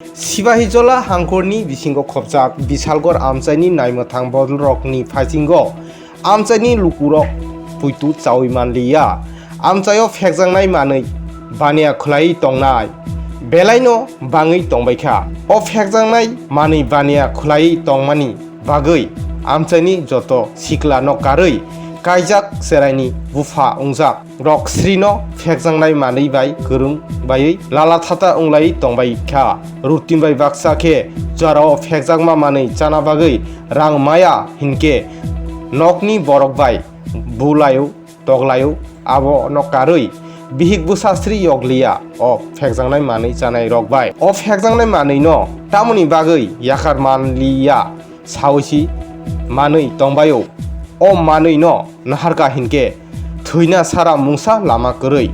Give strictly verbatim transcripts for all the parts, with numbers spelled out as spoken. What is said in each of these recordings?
Sibahijola hangkhorni bisingo khopjak Bisalgor amchaini naimwthang bodolrokni phasingo amchaini lukurok puitu chaui manliya. Amchaio phekjaknai manwi baniya khwlaiwi tongnai belaino bangwi tongbaikha. O phekjaknai manwi baniya khwlaiwi tongmani bagwi amchaini joto siklano karwi kaijak cheraini bupha wngjak rok srino phekjaknai manwi bai kwrwng baiwi lala thata wnglai tongbai kha. Rutin bai baksa khe jorao phekjakma manwi chana bagwi rang maya hinkhe nokni borok bai bulaio toglaio abono karwi bihik bwsa sri yokliya o phekjaknai manwi chanai rok bai. O phekjaknai manwi no tamoni bagwi yakar manliya sawi si manwi tongbaio. O manwi no naharkha hinkhe thwina sara mungsa lama kwrwi.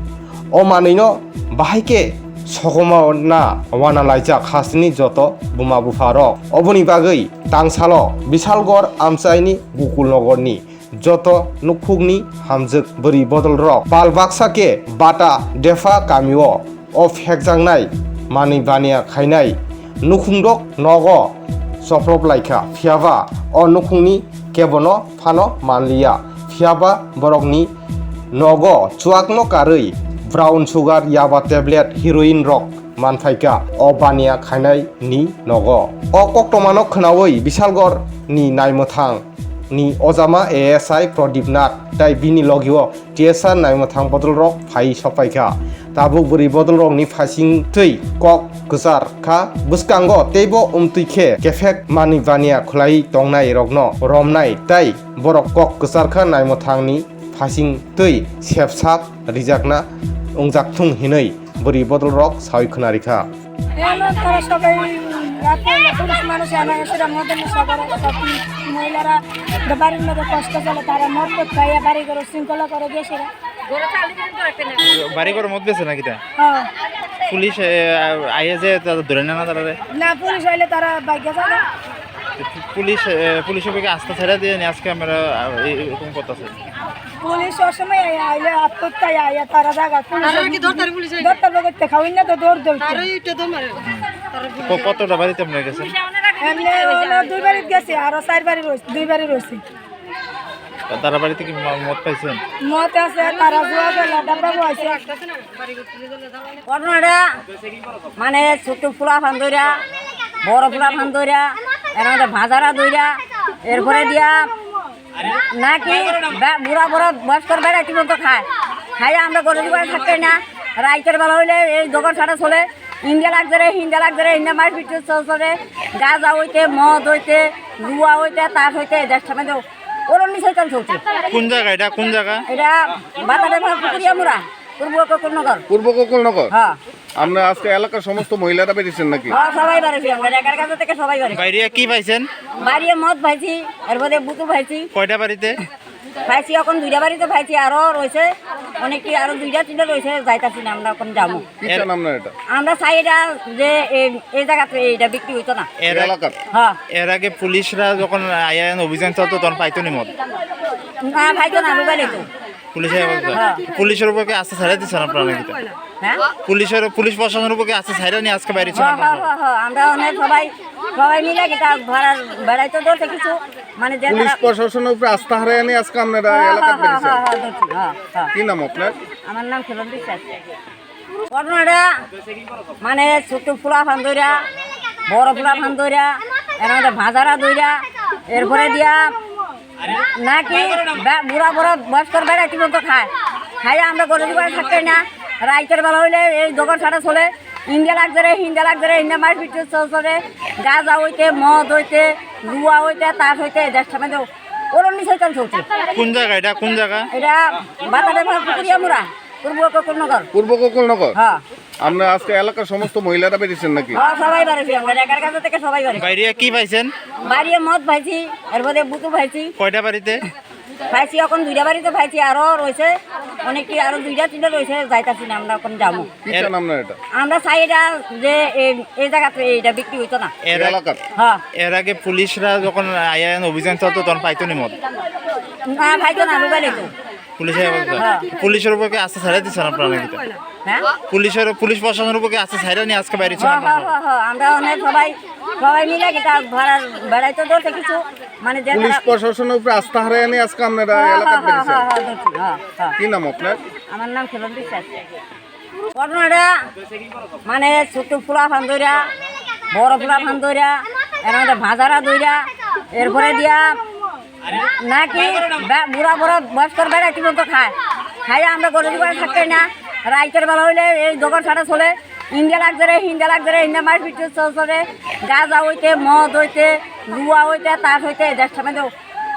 O manwi no bahai khe sokomona wana laijak hasteni joto buma bupha rok. Oboni bagwi tangsalo Bisalgor amchaini Gokul Nogorni joto nukhungni hamjwk bwrwi bodolrok pal baksa khe Bata Depha kamio o phekjaknai manwi baniya khainai nukhungrok nogo choprop laikha, phiyaba o nukhungni kebono phano manliya, phiyaba borokni nogo chuakno karwi brown sugar, yaba tablet, heroin rok manphaikha o baniya khainai ni nogo. O koktwmano khwnawi Bisalgor ni naimwthang ni ojama A S I Pradip Nath tai bini logio T S R naimwthang bodolrok phai sokpaikha. Tabuk bwrwi bodolrokni phasing twi kok kwchar kha. Bwskango teibo wngtwi khe kephek manwi baniya khwlai tongnai rokno romnai tai borok kok kwchar kha naimwthangni phasing twi sepsak rijakna wngjakthung hinwi bwrwi bodolrok sawi khwnarikha. এখানে তারা সবাই রাতে পুরুষ মানুষ এখানে এসে মদের নেশা করে, সব মহিলারা বাড়ির মধ্যে কষ্ট চলে, তারা মদ টদ খাইয়া বাড়ি ঘর শৃঙ্খলা করে গেছে। বাড়ি ঘর মদ বেচে নাকি তা? হ্যাঁ। পুলিশ, এ, আইয়ে যে তা ধরে না, না তারা রে? না, পুলিশ আইলে তারা বাইকে যাবে। পুলিশ, এ, পুলিশের বুকে আস্থা ছেড়ে দিয়ে নি আজকে আমরা, আ, এ-, এরকম করতেছে। পুলিশ সবসময় আইয়া, আইলে আত্মহত্যায় আইয়া তারা জায়গা। পুলিশ তারা কি ধরতার পুলিশ আইলে? ধরতার বগতে খাওয়াই না তো দৌড় দৌড়। তারা ইটা দৌড় মারে। তারা পুলিশ ক-, কতটা বাড়িতে আপনার গেছেন? এমনি হলো দুই বাড়িত গেছে, আরো চার বাড়ি রয়েছে, দুই বাড়ি রয়েছে। তা-, তারা বাড়িতে কি ম-, মদ পাইছেন? মদ আছে, তারা জুয়া খেলা, ডাব্বা বইছে। ঘটনাটা মানে ছোট ফুলা ফান ধইরা, বড় ফুলা ফান ধইরা, এর মধ্যে ভাজারা ধইরা, এরপরে দিয়া নাকি বে-, বুড়া বুড়া বয়স্কর বেড়া কি মতো খায়, খাইয়া আমরা গরিব করে থাকতে না। রাইতের বেলা হইলে এই দোকান ছাড়া চলে, ইন্ডিয়া লাগছে রে, হিন্দা লাগছে রে, হিন্দা মারপিট চলছে রে, গাঁজা হইতে, মদ হইতে, জুয়া হইতে, তাস হইতে, দেশ সামনে ওর নিচে চলছে। কোন জায়গা এটা? কোন জায়গা? এটা বাতারে পুকুরিয়া মুড়া। পূর্ব গোকুলনগর। পূর্ব গোকুলনগর? হ্যাঁ। আমরা আজকে এলাকার সমস্ত মহিলারা বেরিয়েছেন নাকি? হ্যাঁ, সবাই বেরিয়েছি আমরা, এগারো কাছে থেকে সবাই বেরিয়েছি। বাইরে কি পাইছেন? বাইরে মদ পাইছি, এরপরে বোতল পাইছি। কয়টা বাড়িতে? পাইছি এখন দুইটা বাড়িতে পাইছি, আরো রয়েছে অনেকে, আরো দুইটা তিনটা রয়েছে, যাইতাছি না আমরা এখন যাবো। কি চান আপনারা এটা? আমরা চাই এটা যে এই, এই জায়গাতে এইটা বিক্রি হইতো না। এর আগ-, এলাকার? হ্যাঁ। এর আগে পুলিশরা যখন আইয়া অভিযান চলতো তখন পাইতো নি মদ? না, পাইতো না, লুকাই নিত। পুলিশে হ্যাঁ। পুলিশের উপর কি আস্থা ছাড়াই দিচ্ছেন আপনারা নাকি? হ্যাঁ? পুলিশের, পুলিশ প্রশাসনের উপর কি আস্থা ছাড়াই নিয়ে আজকে বাইরে ছিলেন হ্যাঁ, হ্যাঁ, আপনারা? হ্যাঁ, হ্যাঁ, আমরা অনেক সবাই, সবাই মিলে এটা ধরার বেড়াইতে ধরছে কিছু, মানে যে পুলিশ তারা প্রশাসনের উপরে আস্থা হারাই আনি আজকে আপনারা হ্যাঁ, এলাকাত হ্যাঁ, হ্যাঁ, বেরিয়েছেন? হ্যাঁ, ধরছি, হ্যাঁ, হ্যাঁ। কি নাম আপনার? আমার নাম খেলন বিশ্বাস। ঘটনাটা মানে ছোট ফুলা ফান্দইরা, বড় ফুলা ফান্দইরা, এর মধ্যে ভাজারা দইরা, এরপরে দিয়া নাকি বে-, বুড়া বুড়া বয়স্কর বেড়া কি মতো খায়, খাইয়া আমরা গরিব করে থাকতে না। রাইতের বেলা হইলে এই দোকান ছাড়া চলে, ইন্ডিয়া লাগছে রে, হিন্দা লাগছে রে, হিন্দা মারপিট চলছে রে, গাঁজা হইতে, মদ হইতে, জুয়া হইতে, তাস হইতে, দেশ সামনে ওর নিচে চলছে। কোন জায়গা এটা? কোন জায়গা? এটা বাতারে পুকুরিয়া মুড়া। পূর্ব গোকুলনগর। পূর্ব গোকুলনগর? হ্যাঁ। আমরা আজকে এলাকার সমস্ত মহিলারা বেরিয়েছেন নাকি? হ্যাঁ, সবাই বেরিয়েছি আমরা, এগারো কাছে থেকে সবাই বেরিয়েছি। বাইরে কি পাইছেন? বাইরে মদ পাইছি, এরপরে বোতল পাইছি। কয়টা বাড়িতে? পাইছি এখন দুইটা বাড়িতে পাইছি, আরো রয়েছে অনেকে, আরো দুইটা তিনটা রয়েছে, যাইতাছি না আমরা এখন যাবো। কি চান আপনারা এটা? আমরা চাই এটা যে এই, এই জায়গাতে এটা বিক্রি হইতো না। এর আগ-, এলাকার? হ্যাঁ। এর আগে পুলিশরা যখন আইয়া অভিযান চলতো তখন পাইতো নি মদ? না, পাইতো না, লুকাই নিত। পুলিশে হ্যাঁ। পুলিশের উপর কি আস্থা ছাড়াই দিচ্ছেন আপনারা নাকি? হ্যাঁ? পুলিশের, পুলিশ প্রশাসনের উপর কি আস্থা ছাড়ানি আজকে বাইরে ছিলাম? হ্যাঁ, হ্যাঁ, হ্যাঁ, হ্যাঁ, আমরা অনেক সবাই, সবাই মিলে কিতা ভাড়া বেড়াইতে ধরছে কিছু, মানে যে পুলিশ তারা প্রশাসনের উপরে আস্থা হারাইনি আজকে আপনারা হ্যাঁ, এলাকার হ্যাঁ, হ্যাঁ, বেরিয়েছেন? হ্যাঁ, হ্যাঁ, ধরছি, হ্যাঁ, হ্যাঁ। কি নাম আপনার? আমার নাম খেলন বিশ্বাস। ঘটনাটা মানে ছোট ফুলা ফান ধইরা, বড় ফুলা ফান ধইরা, এর মধ্যে ভাজারা ধইরা, এরপরে দিয়া নাকি বে-, বুড়া বুড়া বয়স্কর বেড়া কি বলতো খায়, খাইয়া আমরা গরু জোগাড় থাকতে না। রাইতের বেলা হইলে এই জোগাড় ছাড়া চলে, ইন্ডিয়া লাগছে রে, হিন্দা লাগছে রে, হিন্দা মারপিট চল চলে, গাঁজা হইতে, মদ হইতে, জুয়া হইতে, তাস হইতে, এই দেশটা মধ্যে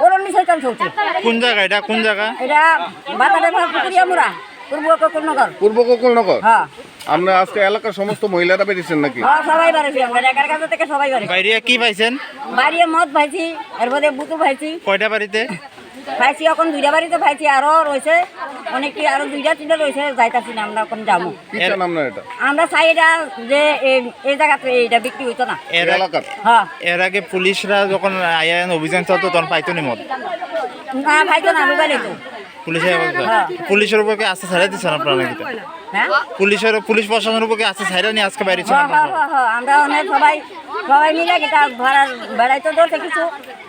ওর নিচে চল চলছে। কোন জায়গা এটা? কোন জায়গা? এটা বাতারে পুকুরিয়া মুড়া, পূর্ব ককুলনগর। পূর্ব ককুলনগর? হ্যাঁ। আমরা আজকে এলাকার সমস্ত মহিলারা বেরিয়েছেন নাকি? হ্যাঁ, সবাই বেরিয়েছি আমরা, এগারো কাছে থেকে সবাই বেরিয়েছি। বাইরে কি পাইছেন? বাইরে মদ পাইছি, এরপরে বুতু পাইছি। কয়টা বাড়িতে? পাইছি এখন দুইটা বাড়িতে পাইছি, আরো রয়েছে অনেকে, আরো দুইটা তিনটা রয়েছে, যাইতাছি না আমরা এখন যাবো। কি চান আপনার এটা? আমরা চাই এটা যে এই, এই জায়গাতে এইটা বিক্রি হইতো না। এর আগ-, এলাকার? হ্যাঁ। এর আগে পুলিশরা যখন আইয়া অভিযান চলতো তখন পাইতো নি মদ? না, পাইতো না, লুকাই নিত। পুলিশের অবস্থা? হ্যাঁ। পুলিশের উপর কি আস্থা ছাড়াই দিচ্ছেন আপনারা নাকি? হ্যাঁ? পুলিশের, পুলিশ প্রশাসনের উপর কি আস্থা ছাড়ানি আজকে বাইরে ছিলাম? হ্যাঁ, হ্যাঁ, হ্যাঁ, হ্যাঁ। আমরা অনেক সবাই, সবাই মিলে কিতা ভাড়া বেড়াইতে ধরছে কিছু,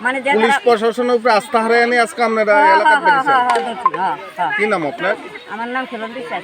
মানে যে পুলিশ তারা প্রশাসনের উপরে আস্থা হারাইনি আজকে আপনারা হ্যাঁ, এলাকার হ্যাঁ, হ্যাঁ, বেরিয়েছেন? হ্যাঁ, হ্যাঁ, ধরছি, হ্যাঁ, হ্যাঁ। কি নাম আপনার? আমার নাম খেলন বিশ্বাস।